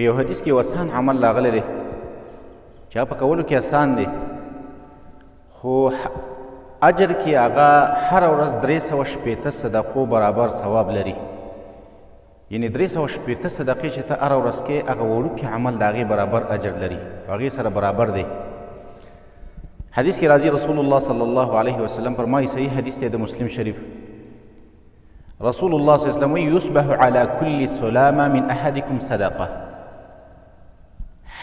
په یو حدیث کې یو آسان عمل راغلی دی چې هغه په کولو کې آسان دی، خو اجر کې هغه هره ورځ 360 صدقو برابر ثواب لري. یعنی 360 صدقې چې ته هره ورځ کې، هغه وړوکی عمل د هغې برابر اجر لري، هغې سره برابر دی. حدیث کې راځي رسول الله صلی الله علیه وسلم فرمایي، صحیح حدیث دی د مسلم شریف، رسول الله صلی الله علیه وسلم وایي یصبح علی کل سلامة من احدکم صدقه.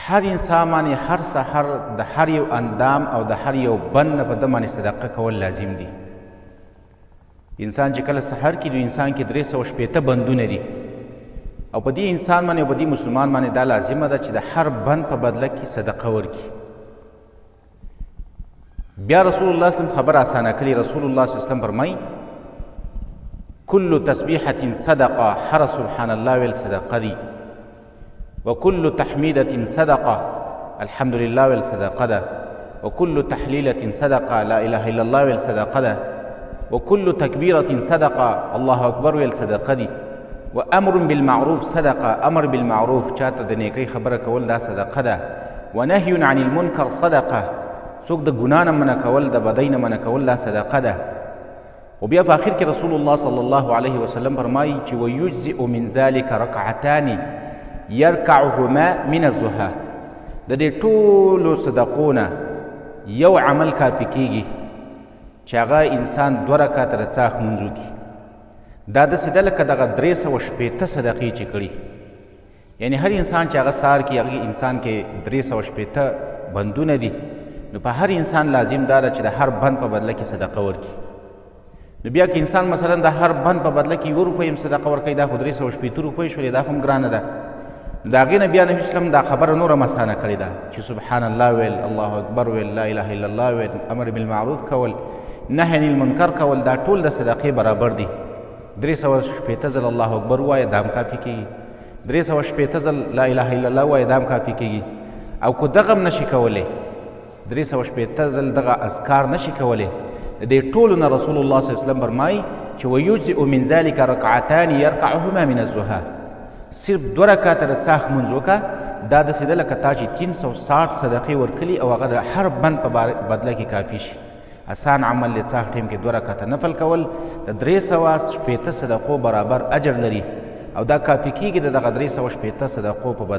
هر انسان باندې هر سحر د هر یو اندام او د هر یو بند نه په ده باندې صدقه کول لازم دي. انسان چې کله سحر کړي نو انسان کې 360 بندونه دي، او په دې انسان باندې او په دې مسلمان باندې دا لازمه ده چې د هر بند په بدله کې صدقه ورکړي. بیا رسول الله صلی الله علیه وسلم خبره اسانه کړې. رسول الله صلی الله علیه وسلم فرمایي کل تسبیحة صدقه، هر سبحان الله ویل صدقه دي، وكل تحميدة صدقة، الحمد لله ویل صدقه ده، وكل تحليلة صدقة، لا إله إلا الله ویل صدقه ده، وكل تكبيرة صدقة، الله أكبر ویل صدقه دي، وأمر بالمعروف صدقة، أمر بالمعروف چاته د نیکۍ خبره کول دا صدقه ده، ونهي عن المنكر صدقة، څوک د ګناه نه منع کول د بدۍ نه منع کول دا صدقه ده. و بیا په آخر کې رسول الله صلی الله علیه وسلم فرمایي چې ویجزئ من ذلک رکعتان یرکعهما من الضحى. د دې ټولو صدقو نه یو عمل کافي کیږي چې هغه انسان 2 رکعته د څاښت لمونځ وکړي. دا داسې ده لکه دغه 360 صدقې چې کړي، یعنی هر انسان چې هغه سهار کې هغه انسان کې 360 بندونه دي، نو په هر انسان لازم دا ده چې د هر بند په بدله کې صدقه ورکړي. نو بیا که انسان مثلا د هر بند په بدله کې 1 روپۍ هم صدقه ورکوي، دا خو 360 روپۍ شولې، دا هم ګرانه ده. د هغې نه بیا نبي اسلام دا خبره نوره هم اسانه کړې ده چې سبحان الله ویل، الله اکبر ویل، لا اله الا الله ویل، امر بالمعروف کول، نهی عن المنکر کول، دا ټول د صدقې برابر دي. 360 ځل الله اکبر ووایه دا هم کافي کېږي، 360 ځل لا اله الا الله ووایه دا هم کافي کېږي. او که دغه هم نشي کولی، 360 ځل دغه اذکار نشي کولی، د دې ټولو نه رسول الله صلی الله علیه وسلم فرمایي چې ویجزئ من ذلک رکعتان یرکعهما من الضحى، صرف 2 رکعته د څاښت لمونځ وکړه، دا داسې ده لکه تا چې 360 صدقې ورکړي او هغه د هر بند په بدله کې کافي شي. اسان عمل دی، څاښت ټایم کې 2 رکعته نفل کول د 360 صدقو برابر اجر لري، او دا کافي کېږي د دغه 360 صدقو په بدله.